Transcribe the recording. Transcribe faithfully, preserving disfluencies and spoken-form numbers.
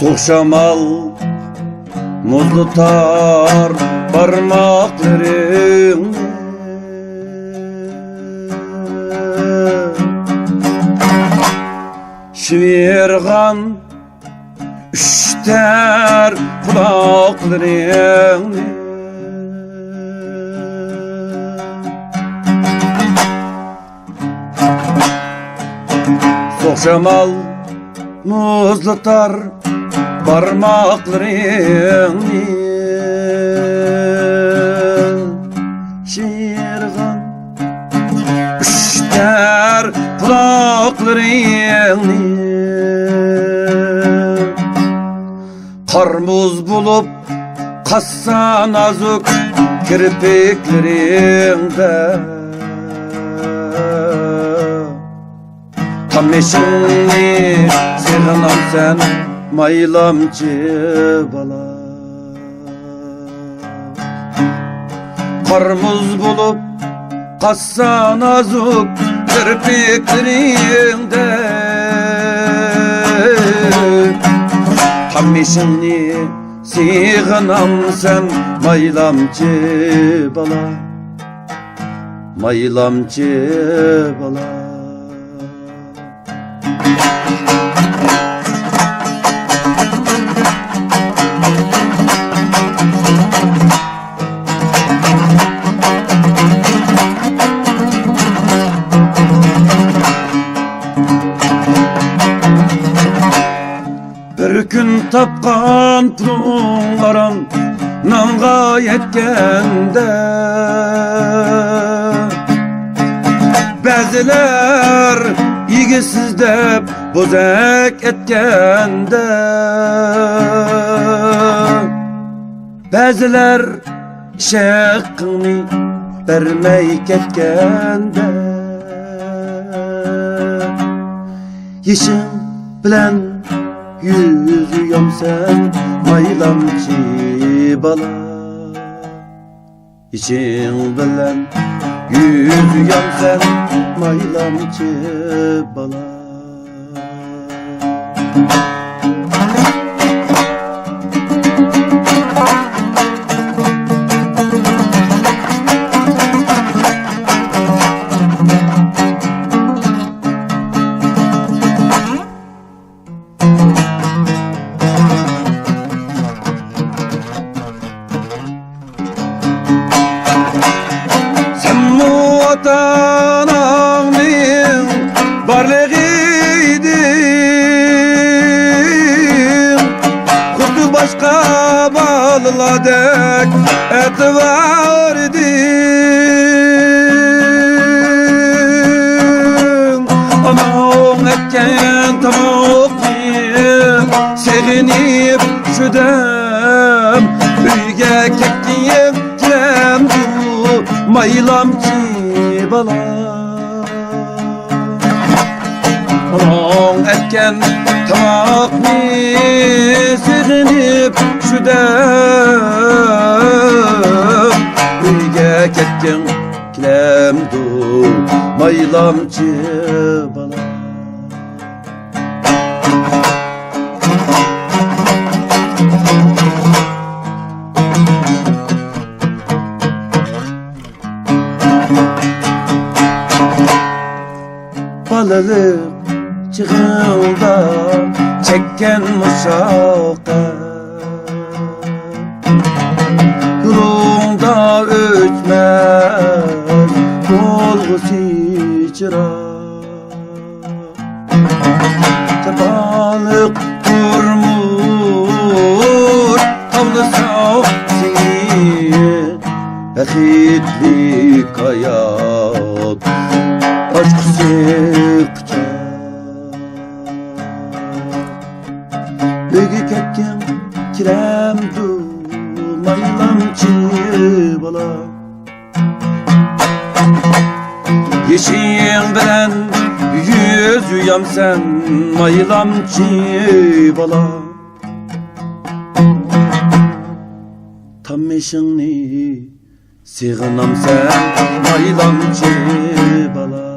سوغۇق شامال مۇزلىتار بارماقلىرىڭنى، شىۋىرغان ئۈشتەر قۇلاقلىرىڭنى. سوغۇق شامال مۇزلىتار بارماقلىرىڭنى، شىۋىرغان ئۈشتەر قۇلاقلىرىڭنى. قار مۇز بولۇپ قاتسا نازۇك كىرپىكلىرىڭدە، تام بېشىڭنى سېغىنامسەن مايلامچى بالا. قار مۇز بولۇپ قاتسا نازۇك كىرپىكلىرىڭدە، تام بېشىڭنى سېغىنامسەن مايلامچى بالا، مايلامچى بالا. بىر كۈن تاپقان پۇلۇڭ ئاران نانغا يەتكەندە، بەزىلەر يېگۈسىز دەپ بوزەك ئەتكەندە، بەزىلەر ئىش ھەققىڭنى بەرمەي كەتكەندە، يېشىڭ بىلەن يۈز يۇيامسەن مايلامچى بالا. يېشىڭ بىلەن يۈز يۇيامسەن مايلامچى بالا. سەنمۇ ئاتا-ئاناڭنىڭ بارلىقى ئىدىڭ، خۇددى باشقا بالىلاردەك ئەتىۋار ئىدىڭ. ئاناڭ ئەتكەن تاماقنى سېغىنىپ شۇ دەم ئۆيگە كەتكىن كېلەمدۇ مايلامچى بالا. ئاناڭ ئەتكەن تاماقنى سېغىنىپ شۇ دەم ئۆيگە كەتكىن كېلەمدۇ مايلامچى بالا. بالىلىق چېغىڭدا چەككەن مۇشەققەت، يولۇڭدا ئۆچمەس بولغۇسى چىراغ. جاپالىق تۇرمۇش تاۋلىسا سېنى، بەختلىك ھايات ئاچقۇسى قۇچاق. ئۆيگە كەتكىن كېلەمدۇ مايلامچى بالا. يېشىڭ بىلەن يۈز يۇيامسەن، مايلامچى بالا. تام ئېشىڭنى سېغىنامسەن، مايلامچى بالا.